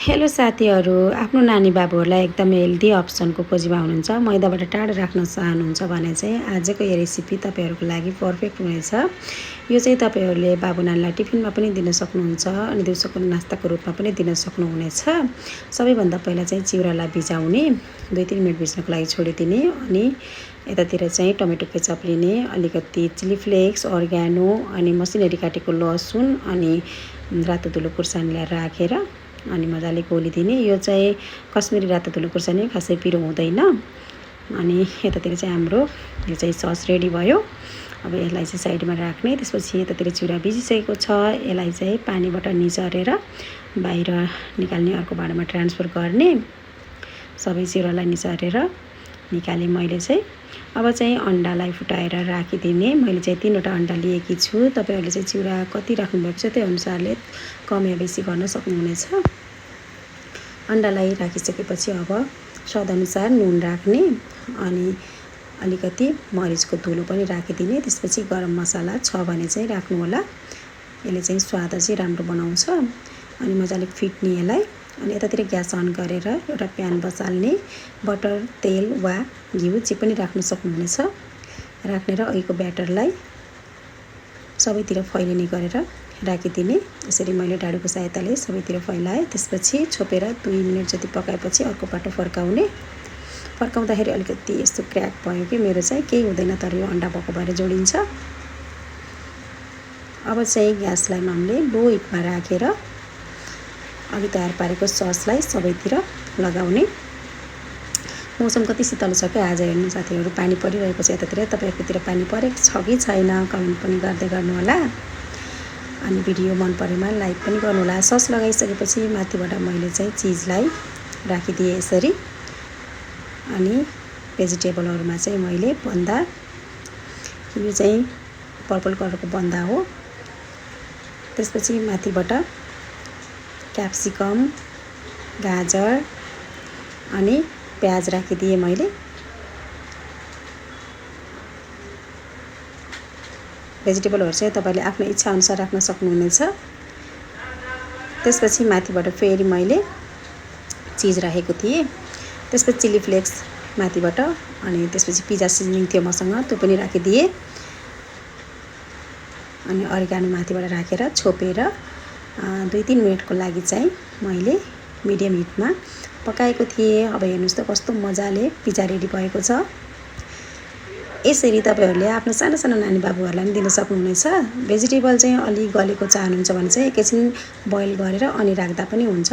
Hello साथीहरू, आफ्नो नानी बाबुहरूलाई एकदमै हेल्दी अप्सनको खोजीमा हुनुहुन्छ, मैदाबाट टाढा राख्न चाहनुहुन्छ भने चाहिँ आजको यो रेसिपी तपाईँहरूको लागि पर्फेक्ट हुनेछ। यो चाहिँ तपाईँहरूले बाबु नानीलाई टिफिनमा पनि दिन सक्नुहुन्छ अनि दिउँसोको नास्ताको रूपमा पनि दिन सक्नुहुनेछ। सबैभन्दा पहिला चाहिँ चिउरालाई भिजाउने 2-3 मिनट भिज्नको लागि छोडिदिने अनि यतातिर चाहिँ टमेटो केचप लिने, अलिकति चिली फ्लेक्स, अर्ग्यानो अनि मसिनरी काटेको लसुन अनि रातो धुलो खुर्सानीलाई राखेर अनि मजाले घोलिदिने। यो चाहिँ कश्मिरी रातो धुलो खुर्सानी खासै पिरो हुँदैन। अनि यतातिर चाहिँ हाम्रो यो चाहिँ सस रेडी भयो। अब यसलाई चाहिँ साइडमा राख्ने। त्यसपछि यतातिर चिउरा भिजिसकेको छ, यसलाई चाहिँ पानीबाट निचरेर बाहिर निकाल्ने, अर्को भाँडामा ट्रान्सफर गर्ने। सबै चिउरालाई निचरेर निकालेँ मैले चाहिँ। अब चाहिँ अन्डालाई फुटाएर राखिदिने। मैले चाहिँ 3वटा अन्डा लिएकी छु। तपाईँहरूले चाहिँ चिउरा कति राख्नुभएको छ त्यो अनुसारले कम या बेसी गर्न सक्नुहुनेछ। अन्डालाई राखिसकेपछि अब स्वादअनुसार नुन राख्ने अनि अलिकति मरिचको धुलो पनि राखिदिने। त्यसपछि गरम मसला छ भने चाहिँ राख्नुहोला, यसले चाहिँ स्वाद चाहिँ राम्रो बनाउँछ। अनि मजाले फिट्ने यसलाई। अनि यतातिर ग्यास अन गरेर एउटा प्यान बसाल्ने। बटर, तेल वा घिउ जे पनि राख्न सक्नुहुनेछ। राख्ने र अघिको ब्याटरलाई सबैतिर फैलिने गरेर राखिदिने। यसरी मैले डाडुको सहायताले सबैतिर फैलाएँ। त्यसपछि छोपेर 2 मिनट जति पकाएपछि अर्को पाटो फर्काउने। फर्काउँदाखेरि अलिकति यस्तो क्र्याक भयो कि मेरो चाहिँ केही हुँदैन, तर यो अन्डा भएको भएर जोडिन्छ। अब चाहिँ ग्यासलाई हामीले लो हिटमा राखेर अघि तयार पारेको ससलाई सबैतिर लगाउने। मौसम कति शीतल छ क्या आज, हेर्नु साथीहरू, पानी परिरहेको छ। यतातिर तपाईँहरूकोतिर पानी परेको छ कि छैन कमेन्ट पनि गर्दै गर्नुहोला। अनि भिडियो मन परेमा लाइक पनि गर्नुहोला। सस लगाइसकेपछि माथिबाट मैले चाहिँ चिजलाई राखिदिएँ यसरी। अनि भेजिटेबलहरूमा चाहिँ मैले बन्दा, यो चाहिँ पर्पल कलरको बन्दा हो। त्यसपछि माथिबाट क्याप्सिकम, गाजर अनि प्याज राखिदिएँ मैले। भेजिटेबलहरू चाहिँ तपाईँले आफ्नो इच्छा अनुसार राख्न सक्नुहुनेछ। त्यसपछि माथिबाट फेरि मैले चिज राखेको थिएँ। त्यसपछि चिली फ्लेक्स माथिबाट, अनि त्यसपछि पिज्जा सिजनिङ थियो मसँग, त्यो पनि राखिदिएँ। अनि अर्ग्यानो माथिबाट राखेर छोपेर 2-3 मिनटको लागि चाहिँ मैले मिडियम हिटमा पकाएको थिएँ। अब हेर्नुहोस् त कस्तो मजाले पिज्जा रेडी भएको छ। यसरी तपाईँहरूले आफ्नो सानो सानो नानी बाबुहरूलाई पनि दिन सक्नुहुनेछ। भेजिटेबल चाहिँ अलि गलेको चाहनुहुन्छ भने चाहिँ एकैछिन बोइल गरेर अनि राख्दा पनि हुन्छ।